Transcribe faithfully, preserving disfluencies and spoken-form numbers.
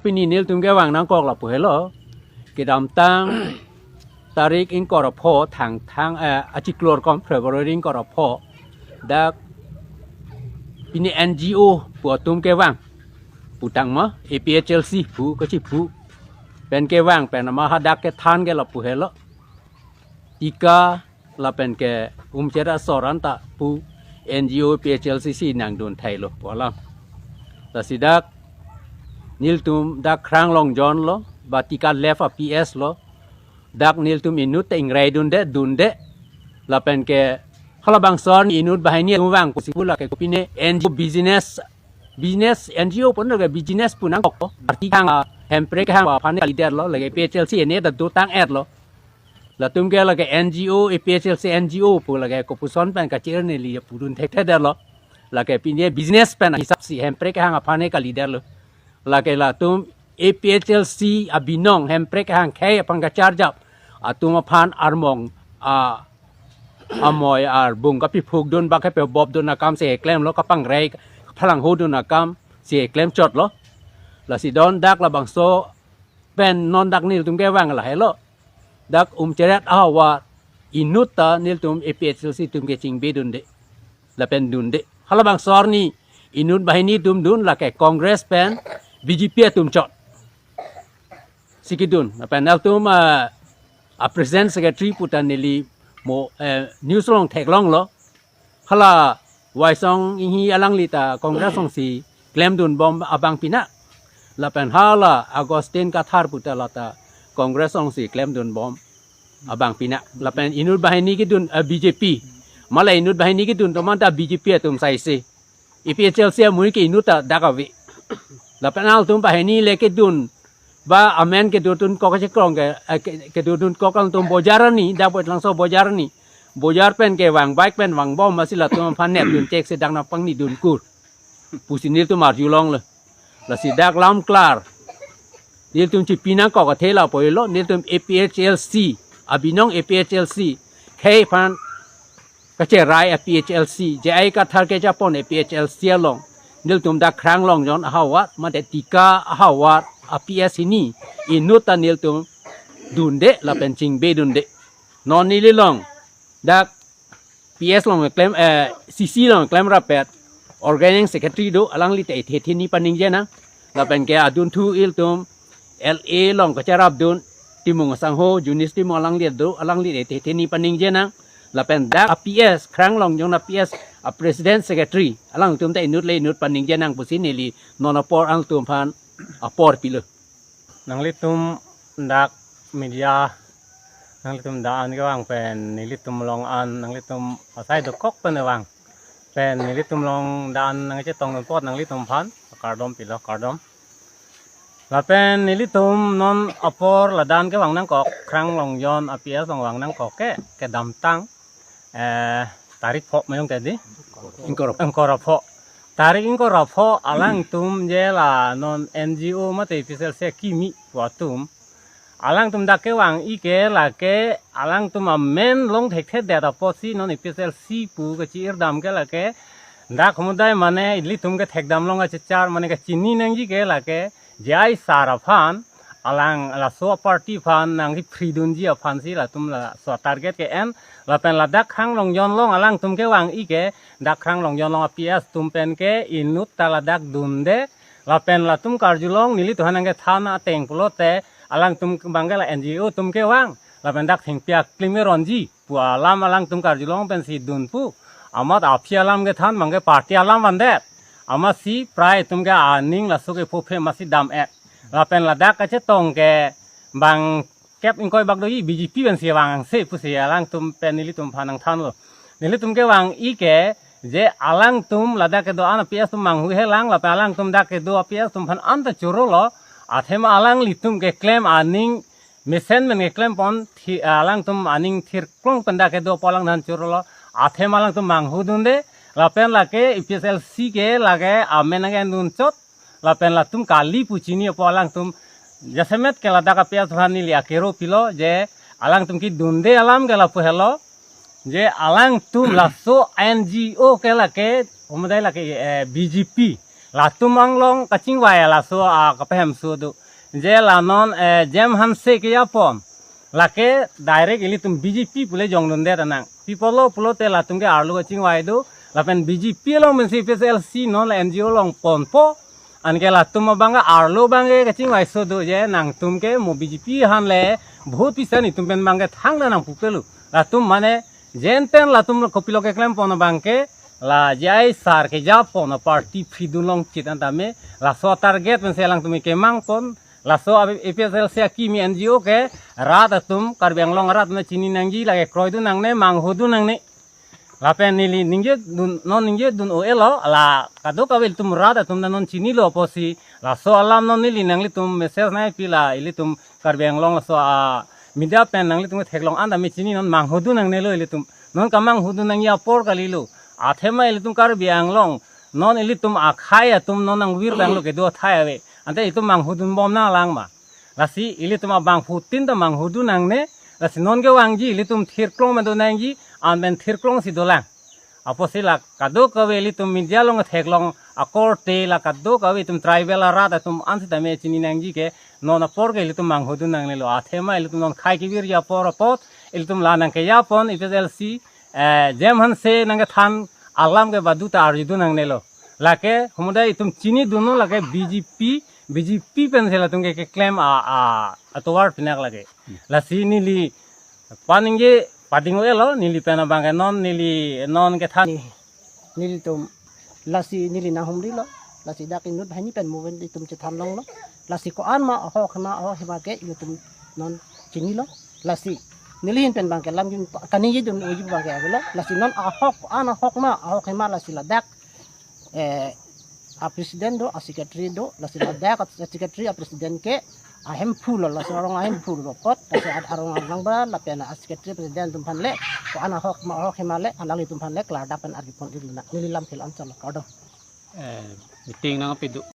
Pini nelitum kevang nangkok lapu helo. Kedamtang tarik ingkoi ra pho Thangthang, eh, achiklo kong February ingkoi ra pho. Dak pini N G O pu atum kevang. Putang ma A P H L C pu kachipu. Pen kevang pen ama hadak kethan ke lapu helo. Tika lapen ke umchera soran ta pu N G O A P H L C si nangdun thailo pu alam. Lasi dak nelitum dak Khrang Longjon lo, ba Tika left a P S lo, dak nelitum inut ta ingrai dunde, dunde. Lapen ke halabangso arni inut banghini atum vang pusi pu lake kopine N G O business, business N G O pon lake business pu nangkok. Party kehang, Hemprek kehang aphan kalidet lo, lake A P H L C ene ta dotang-et lo. Latum ke lake N G O, A P H L C N G O pu lake kopuson pen kachir neli pudun thekthedetlo. Lake pine business pen hisap si Hemprek kehang aphan kalidet lo. Lake latum A P H L C abinong Hemprek kehang khei aphan kacharjap atum aphan armong a amoi arbung kapiphukdun ba kepebopdun akam si klemlo, kapangrai phalanghodun akam si klemchotlo. Lasi don dak labangso pen non dak nelitum kevang lahelo. Dak umcheret ahavar inut ta nelitum A P H L C atum ke chingbe dunde. Lapen dunde. Halabangso arni inut banghini atum dun lake Congress pen B J P atum chot si kedun. Lapen nangtum, ah, a president secretary pu ta neli mo, eh, news along theklonglo. Hala Waisong Inghi alangli ta Congress alongsi klemdunbom abang pina. Lapen hala Augustine Kathar pu ta lata Congress alongsi klemdunbom abang pina. Lapen inut banghini kedun, eh, B J P. Mala inut banghini kedun atum anta B J P atum saisi. A P H L C amui ke inut ta dak ave. Lapen alangtum banghini le kedun ba amen kedodunkok kachekrong ke, eh, ke, kedodunkok alangtum bojar arni, dak Voitlangso bojar arni. Bojar pen kevang, bike pen vangbom, masi latum aphan nepdun chek si dak nangpangnidunkur pusi nelitum arjulonglo. Lasi dak lam klar. Nelitum chipi nangkok athe lapu helo, nelitum A P H L C, abinong A P H L C khei aphan kacherai a P H L C, J I Kathar kejapon a P H L C along, nelitum dak Khrang Longjon ahavar, mate Tika ahavar, a P S hini, inut ta nelitum dunde lapen chingbe dunde. Non neli along dak P S along klem, eh, C C along klem rapet, organizing secretary do, alangli ta ethe theni paningje nang, lapen ke adunthu ilitum L A along kacharapdun Timung asangho, Junis Timung alangli do, alangli ethe theni paningje nang. Lapen dak a P S, Khrang Longjon a P S, a president secretary, alangtum ta inut le inut paningje nang pusi neli non apor alangtum aphan apor pilo. Nanglitum dak media, nanglitum da-an kevang pen nelitum along an, nanglitum asai dokok pen vang. Pen nelitum along da-an nangchetongdun apot nanglitum aphan kardom pilo, kardom. Lapen nelitum non apor la da-an kevang nangkok, Khrang Longjon a P S along vang nangkok ke, kedamtang, eh, tarik pho mayong tadi? Ingkoi ra pho. Ingkoi ra pho. Tarik ingkoi ra pho alangtum je la non N G O mate A P H L C akimi pu atum. Alangtum dak kevang-i ke lake alangtum amen long thekthedet apotsi non A P H L C pu kachi-irdam ke lake dak humudai mane ilitum kethekdam along kachechar mane kachini nangji ke lake J I sir aphan, alang laso party aphan nangkephridunji aphansi latum laso target ke-en, lapen ladak Khrang Longjon along alangtum kevang-i ke, dak Khrang Longjon along a P S atum pen ke inut ta ladak dunde, lapen latum karjulong nelitum aphan nangkethan ateng pulote, alangtum abang ke la N G O atum kevang, lapen dak thengpi aklim keronji pu alam alangtum karjulong pensi dun pu. Amat aphi alam kethan abang ke party alam vandet. Amatsi prai atum ke aning laso ke phophe masi dam-et. Lapen ladak kachetong ke bang kep ingkoi bak doji B J P pensi vangse pusi alangtum pen nelitum aphan nangthanlo. Nelitum kevang-i ke je alangtum ladak kedo-an a P S atum manghuhelang lapen alangtum dak kedo a P S atum aphan anta chorolo. Athema alanglitum keklem aning mesen pen keklempon thi-, alangtum aning thirklong pen dak kedo apot alangphan chorolo. Athema alangtum manghudunde, lapen lake A P H L C ke lake amen nangkendunchot, lapen latum kali pu chini apot alangtum jasemet ke ladak a P S aphan neli akero pilo, je alangtum kedunde alam ke lapu helo, je alangtum laso N G O ke lake, humudai lake, eh, B J P. Latum anglong kachingvai laso a kapahemso do. Je la non, eh, Jem Hanse kejapon. Lake direct ilitum B J P pule jongdundet anang. Pi apotlo pulote latum ke arlo kachingvai do. Lapen B J P along pensi A P H L C non la N G O along ponpo. Anke latum abang ke arlo abang ke kachingvaiso do je nangtum ke mo B J P aphan le vote pisan itum pen abang ke thangta nangpupelo. Latum mane jenten latum kopilo keklempon abang ke la J I sir kejapon party phridun longchit an tame laso target pensi alangtum kemangpon laso A P H L C akimi N G O ke rat atum Karbi Anglong rat atum chini nangji lake kroidun nangne manghodun nangne. Lapen neli ningjedun non ningjedun o elo la kadokave ilitum rat atum ta non chinilo apotsi laso alam non neli nanglitum message nangpi la ilitum Karbi Anglong laso a media pen nanglitum theklong an tame chini non manghodun nangnelo ilitum. Non kamanghodun nangji apor kalilo. Athema ilitum Karbi Anglong non ilitum akhei atum non nangvir banglo kedo athai ave. Ante ilitum manghodunbom nanglang ma. Lasi ilitum abangphutin ta manghodun nangne. Lasi non kevangji ilitum thirklong mando nangji. An pen thirklongsi dolang. Apotsi la kadokave ilitum media along theklong akorte la kadokave itum tribal arat atum an sitame chini nangji ke non apor ke ilitum manghodun nangnelo. Athema ilitum non khei kevirji apor apot ilitum la nangkejapon A P H L C, eh, Jem Hanse nangkethan alam ke baduta arjudun nangnelo. Lake humudai itum chinidunnon lake B J P, B J P pensi latum ke keklem a, a, atovar pinak lake. Lasi neli paningje pading o elo neli pen abang ke non neli non kethan. Nelitum lasi neli nanghumrilo, lasi dak inut banghini pen movement itum chethanlonglo. Lasi ko-an ma ahok hema ahok hema ke ilitum non chinilo. Lasi neli ahin pen abang ke lam jun kaningjedun uji abang ke avelo. Lasi non ahok ko-an ahok ma ahok hema lasi ladak, eh, a president do, a secretary do, lasi ladak a secretary a president ke ahemphu lo, lasi arong ahemphu lo apot, lasi ad arong arong ba lapen a secretary president atum aphan le ko-an ahok ma ahok hema le alanglitum aphan le klardak pen arjupon irluna. Neli lam phil an chalo kardom. Eh, meeting nangpi do.